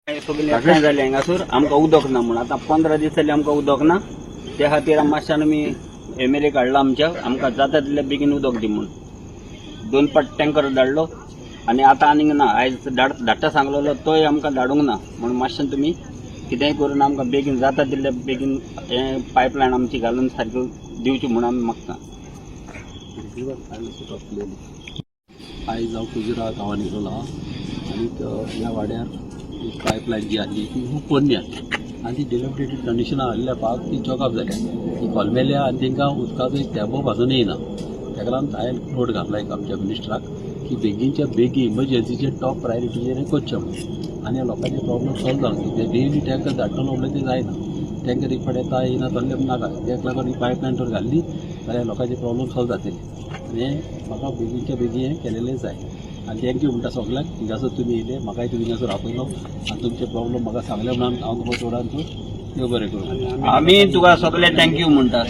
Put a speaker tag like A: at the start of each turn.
A: सगळीं एकठांय जाली हांगासर. आमकां उदक ना म्हूण. आतां 15 दीस जाले आमकां उदक ना. त्या खातीर मातशान आमी एमएलए काडला आमच्या, आमकां जाता तितले बेगीन उदक दी म्हूण. दोन पाट टँकर धाडलो आनी आतां आनीक ना. आयज धाड धाडटा सांगलेलो, तोय आमकां धाडूंक ना. म्हणून मातशें तुमी कितेंय करून आमकां बेगीन जाता तितले बेगीन हें पायपलायन आमची घालून सारकी दिवची म्हूण आमी मागता.
B: आयज हांव कुजरा गांवांत येयलो आहा आनीक ह्या वाड्यार एक पायपलायन जी आहली ती खूब पोरणी आसली आनी ती डिलेपिडेटेड कंडिशनान आहल्या पाक ती चॉकअप जाल्या, ती कोलमेल्या आनी तांकां उदकाचो एक थेंबो पासून येयना. ताका लागून हांवें नोट घातला एक आमच्या मिनिस्टराक की बेगीनच्या बेगीन इमर्जन्सीचे टॉप प्रायोरिटीचेर हें करचें म्हणून आनी ह्या लोकांचे प्रॉब्लम सॉल्व जावंक. ते डेली टँकर धाडटलो म्हणल्यार ते जायना. टँकर एक फावट येता, येयना, तसलें नाका. तेका लागून ही पायपलायन जर घातली जाल्यार लोकांचे प्रॉब्लम सॉल्व जातले आनी हें म्हाका बेगीनच्या बेगीन हें केलेलें जाय. आनी thank you म्हणटा सगल्यांक. हिंगासर तुमी येयले, म्हाकाय तुमी हिंगासर आपयलो आनी तुमचे प्रॉब्लम म्हाका सांगले म्हणून हांव तुमकां चोडांचो देव बरें करूं.
A: आमी तुका सगळे thank you म्हणटा.